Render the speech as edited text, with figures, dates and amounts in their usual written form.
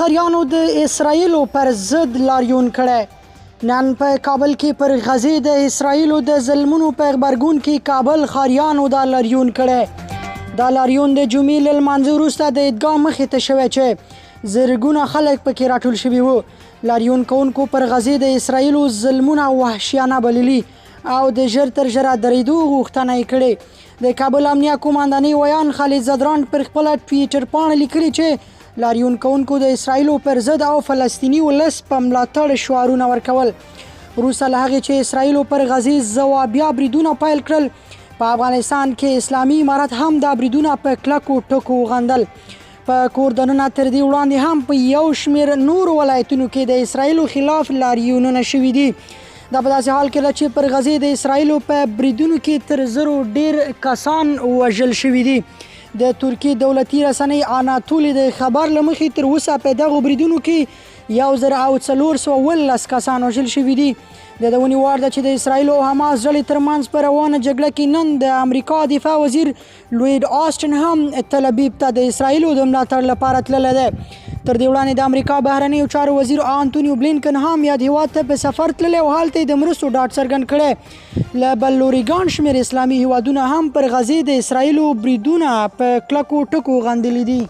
ښاریانو د اسراییلو پر ضد لاریون کړی. نن په کابل کې پر غزې د اسراییلو د ظلمونو په غبرګون کې کابل ښاریانو دا لاریون کړی. دا لاریون د جمعې له لمانځه وروسته د عیدګاه مخې ته شوی چې زرګونه خلک پکې راټول شوي وو. لاریون کوونکو پر غزې د اسراییلو ظلمونه وحشیانه بللي او د ژر تر ژره درېدو غوښتنه یې کړې. د کابل امنیه قوماندانۍ ویاند خالد ځدراڼ پر خپله ټویټر پاڼه لیکلي چې لاریون کوونکو د اسراییلو پر ضد او فلسطیني ولس په ملاتړ شعارونه ورکول. وروسته له هغې چې اسراییلو پر غزې ځوابیا بریدونه پیل کړل، په افغانستان کې اسلامي امارت هم دا بریدونه په کلکو ټکو وغندل. په کور دننه تر دې وړاندې هم په یو شمېر نورو ولایتونو کې د اسراییلو خلاف لاریونونه شوي دي. دا په داسې حال کې ده چې پر غزې د اسراییلو په بریدونو کې تر زرو ډېر کسان وژل شوي دي. د ترکیې دولتي رسنۍ اناتولي د خبر له مخې تر اوسه په دغو بریدونو کې 1417 کسان وژل شوي دي. د یادونې وړ ده چې د اسراییل او حماس ډلې ترمنځ په روانه جګړه کې نن د امریکا دفاع وزیر لوید آسټن هم تل ابیب ته د اسراییلو د ملاتړ لپاره تللی دی. تر دې وړاندې د امریکا بهرنیو چارو وزیر آنتونیو بلینکن هم یاد هیواد ته په سفر تللی او هلته یې د مرستو ډاډ څرګند کړی. له بل لوري ګڼ شمېر اسلامي هیوادونه هم پر غزې د اسراییلو بریدونه په کلکو ټکو غندلي دي.